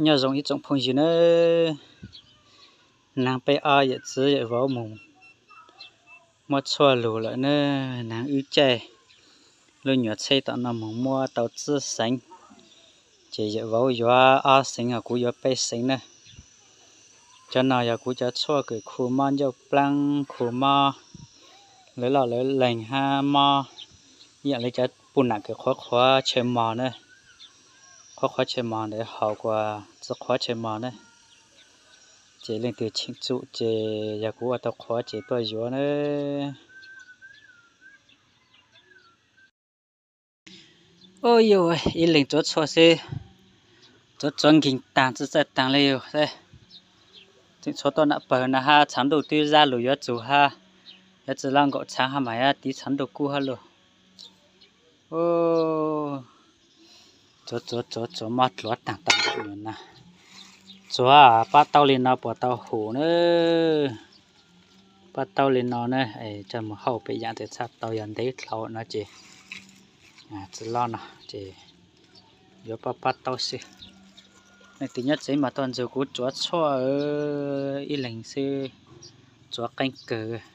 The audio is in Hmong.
Nyob zoo ib tsoom phooj ywg nawb, nag peb ob yawm txiv yawm vauv mus muab tshuaj lug lawm nawb. Nag wb caij lub nyuag tsheb tom no mus muab tau tsib xeev, ces yawm vauv yuav ob xeev ho kuv yuav peb xeev nawb. Cov no yog kuv cov tshuaj kws khu mob ncauj plaab, khu mob lawv loj lawv leeg hab mob ib yaam le cov puj nam kws qhuav qhuav chaw mog na, qhuav qhuav chaw mog ntawd haus kuas tsi qhuav chaw mog na. Ces leej twg cheem tsum ces yog kuv ua tau qhuav ces tuaj yuav na. Ub, yog ib leeg tsuav tshuaj xwb, tsuav tsuav nkeeg taag tsi txawj taag le yog. Tseem tshuav tuaj nam pawg na hab, tshav ntuj twb zab lug yuav txug hab, yuav tsi loj nkaum tshav hab mas yuav tiv tshav ntuj kub hab lug. Tsuav tsuav tsuav tsuav mob dluav taag tau na. Tsuav pab taub le no puas tau hum na. Pab taub le no na, coj mus hauj pem yaam tes txhaj tau, yog ntev dlhau no ces tsi loj no ces yuav pab pab taub xwb. Leej twg nyob tsev mas tuaj nrug kuv tsuav tshuaj, ib leeg xwb tsuav qeeb kawg.